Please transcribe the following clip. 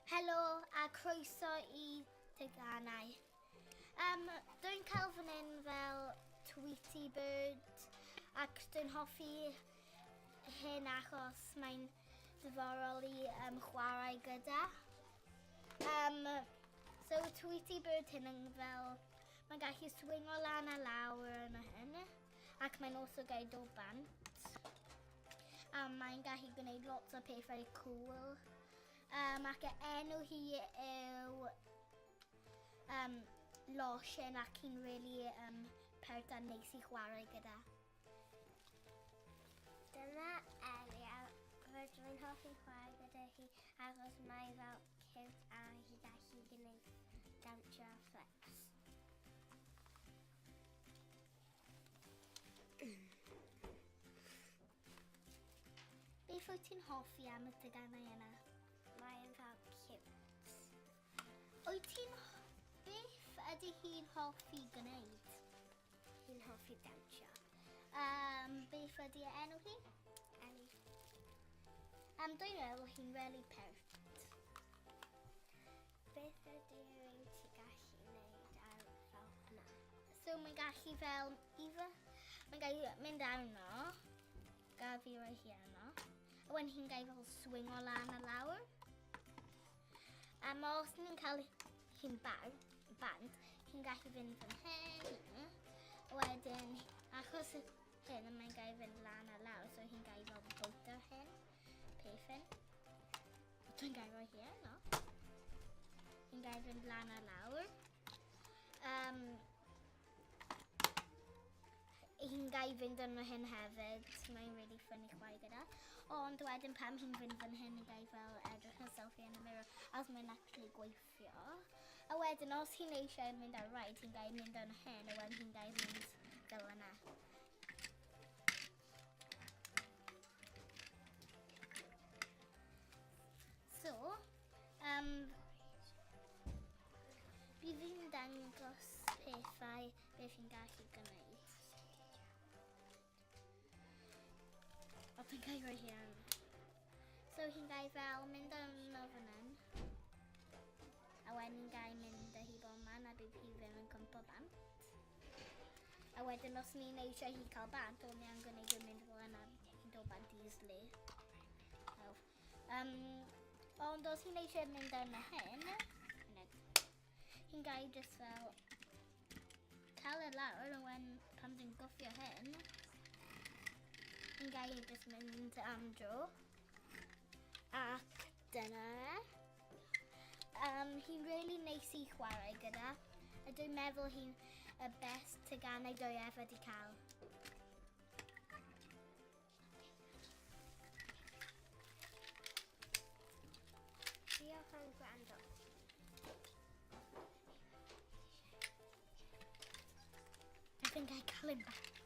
Helo a croeso i Teganau. Um, dwi'n cael fan hyn fel Tweety Bird ac dwi'n hoffi hyn achos mae'n ddiddorol i um, chwarae gyda. Um, so Tweety Bird hyn yn fel, mae'n gallu swingo lan a lawr yn hyn ac mae'n also gallu dod bant. A mae'n gallu gwneud lot o pethau cool. Um, ac y enw hi yw um, Losin ac hi'n really um, pert a neis i chwarae gyda. Dyma Ellie a rydw i'n hoffi chwarae gyda hi achos mae fel cute a hi gallu gwneud dawnsio a flips. Beth wyt ti'n hoffi am y teganau yna? Mae'n fel cute. Wyt ti'n... Beth ydy hi'n hoffi gwneud? Hi'n hoffi dawnsio. Um, beth ydy enw hi? Ellie. Um, dwi'n meddwl hi'n really pert. Beth ydy rhywun ti gallu wneud ar fel yna? So mae'n gallu fel, either, mae'n gallu mynd arno, gael fi roi hi arno, a wedyn hi'n gallu fel swingo lan a lawr. A ma os ni'n cael hi'n bar, bant, hi'n gallu fynd fan hyn, a wedyn, achos hyn, mae'n gallu fynd lan a lawr, so hi'n gallu fel bwyta hyn, peth hyn. Dwi'n gael rhoi hi arno. Hi'n gael fynd lan a lawr. Um, hi'n gael fynd arno hyn hefyd. Mae'n really funny chwarae gyda. Ond wedyn pam hi'n fynd fan hyn yn gael fel edrych yn selfie yn y mirror as mae'n actually gweithio. A wedyn os hi'n eisiau mynd ar ride, hi'n gael mynd arno hyn a wedyn hi'n gael mynd fel yna. So, um, bydd fi'n dangos pethau beth fi'n gallu gwneud. O, fi'n cael rhoi hi arno. So, hi'n gael fel mynd arno fan hyn. A wedyn hi'n gael mynd â hi bob man a bydd hi ddim yn cwmpo bant. A wedyn os ni'n eisiau hi cael bant, o'n i angen gwneud yn mynd fel yna, hi'n dod bant easily. Um, ond os hi'n eisiau mynd arno hyn, hi'n gael just fel cael e lawr, ond when, pan dwi'n gwffio hyn, hi'n gael just mynd am dro. Ac dyna e. Um, hi'n really neis i chwarae gyda. A dwi'n meddwl hi'n y best teganau dwi ever di cael. Diolch am gwrando. I think I cael him back.